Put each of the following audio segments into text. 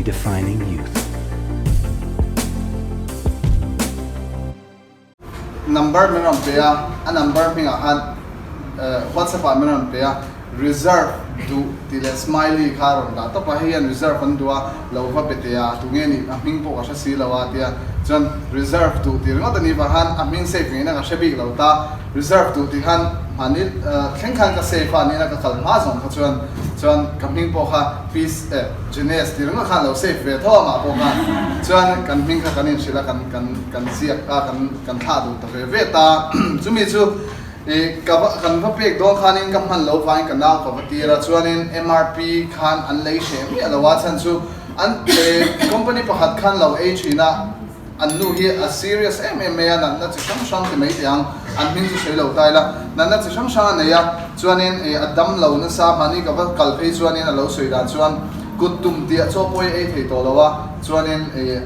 Redefining youth. Number min rawn pe a, a number hmingah khan WhatsApp ah min rawn pe a, reserve duh tih leh smiley kha a rawn dah tawp a, hei hian reserve an duh a, lo va be teh a, tunge nih a hming pawh ka hre si lo a tia, chuan reserve duh tih ringawt a nih vang khan a hming save ngeiin a ka hre bik lo ta, reserve duh tih khan mahni thleng khan ka save a, nihna ka kal hma zawng kha chuan chuan ka hming pawh kha Peace eh Jenes tih ringawt khan lo save ve tho a mah pawh khan chuan kan hming kha kan inhrilh a kan kan kan ziak a kan kan thlah duh ta ve ve ta chumi chu ih ka va kan va pek dawn khanin ka hman lo vangin ka nau ka va tir a chuanin MRP khan an lei hreh miah lo a chhan chu an eh company pakhat khan lo ei thin a. An nu hi a serious em em mai a, natna chi hrang hrang ti mai teh ang, an hming chu sawi lo ta ila, natna chi hrang hrang a nei a, chuanin ih a dam lo nasa, mahni ka va kal phei chuanin a lo sawi dan chuan kut tum tih a chaw pawh hi ei thei tawh lo a, chuanin ih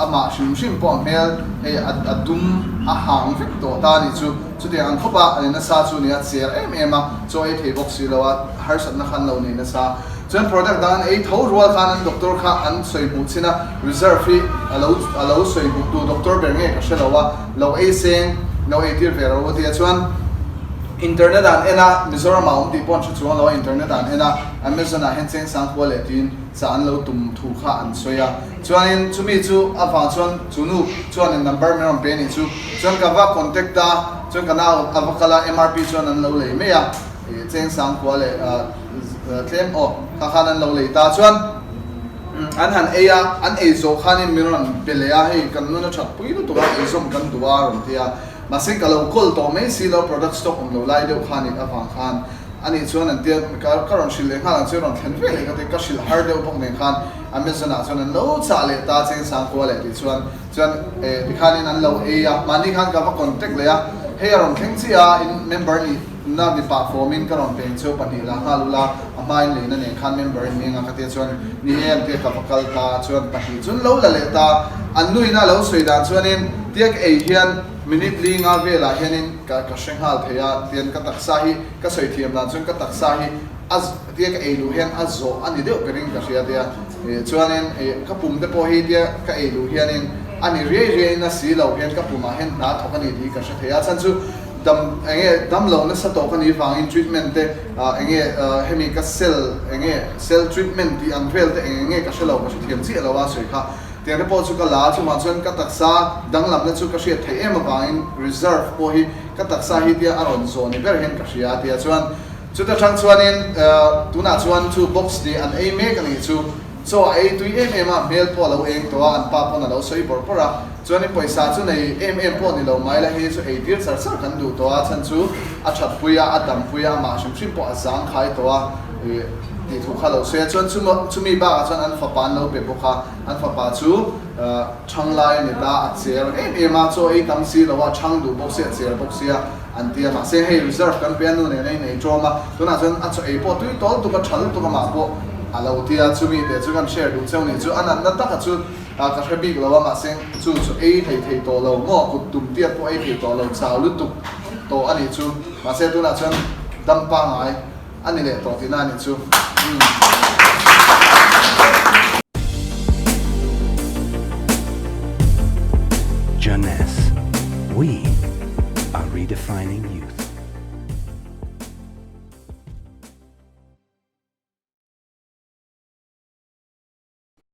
amah hrim hrim pawh a hmel hei a dum a hang vek tawh ta a nih chu, chutiang ang khawp a a nasa chu nia cher em em a, chaw ei thei bawk si lo a, harsatna khan lo nei nasa. Chuan product dang an ei tho rual khan an doctor kha an sawi hmuh chin a, reserve hi a lo a lo sawi hmuh tu doctor ber nge ka hre lo a, lo ei seng, lo ei tir ve ro a ti a, chuan internet ah an en a, Mizoram ah awm tih pawh an hre chuang lo a, internet ah an en a, Amazon ah hian cheng sang khua leh tiin chah an lo tum thu kha an sawi a, chuanin chumi chu avang chuan chu nu chuanin number min rawn pe anih chu, chuan ka va contact a, chuan ka nau a va kal a, MRP chuan an lo lei mai a, cheng sang khua leh. Tlem aw kha khan an lo lei ta chuan an han ei a, an ei zawh khanin min rawn pe leh a, hei kan nun a that pui lutuk a, eizawm kan duh a rawn ti a, mahse ka lo kawl tawh mai si lo product stock awm lo lai deuh kha nih avang khan ani chuan an tia ka ka rawn hrilh leh nghal ang che rawn thlen ve leh ka ti ka hrilh har deuh bawk nen khan Amazon ah chuan an lo chah leh ta cheng sang kual leh tih chuan chuan eh tikhanin an lo ei a, mahni khan ka va contact leh a, hei a rawn thleng chiah a in member nih Na mipa form-in ka rawn peng cheu pahnih la nghal ula, a hmain leina nen khan member in eng a ka tia chuan ni e an tia ka va kal ta chuan pahnih chun lo la leh ta, an nuina a lo sawi dan chuanin tia ka ei hian minute li nga velah hianin ka ka hre nghal thei a tian ka taksa hi ka sawi thiam dan chuan ka taksa hi a tia ka ei luh hian a zawh a ni deuh berin ka hria tia chuanin ka pum te pawh hi tia ka ei luh hianin a ni riai riaiin a si lo hian ka pumah hian hna thawk a ni tih hi ka hre thei a chhan chu Dam enge dam lo nasa tawh ka nih vangin treatment te enge hemi ka cell enge cell treatment tih ang vel te eng enge ka hre lo ka hrethiam chiah lo a sawi kha tiang te pawh chu ka la a chungah chuan ka taksa danglamna chu ka hriat theih em avangin reserve pawh hi ka taksa hi tia a rawn zawh ni ber hian ka hria a tia chuan chuta tang chuanin tunah chuan chu box nih an ei mek a nih chu. Chaw a ei tui em em a, hmel pawh a lo eng tawh a, an pa pawn a lo sawi bawrh bawrh a. Chuanin pawisa chu nei em em pawh ni lo mai la, hei chu ei tir char char kan duh tawh a, chhan chu a that pui a, a dam pui a, amah hrim hrim pawh a zang khai tawh a, ih tih thu kha lo sawi a. Chuan chumi bakah chuan an fapa an lo pe bawk a, an fapa chu thang lai a ni ta, a cher em em a, chaw ei tam si lo a, thang duh bawk sia, cher bawk sia an ti a, mahse hei reserve kan pe a, nu nen a inei ṭawm a, tunah chuan a chaw ei pawh tui tawl tuk a, ṭha lutuk amah pawh a lo ti a, chumi teh chu kan share duh cheu nih chu a natna taka chu ka hre bik lo a, mahse chu chu ei thei thei tawh lo maw, kut tum tiat pawh ei thei tawh lo, chau lutuk tawh a nih chu, mahse tunah chuan dam pangngai a ni leh tawh tihna a nih chu. Jeunesse, we are redefining.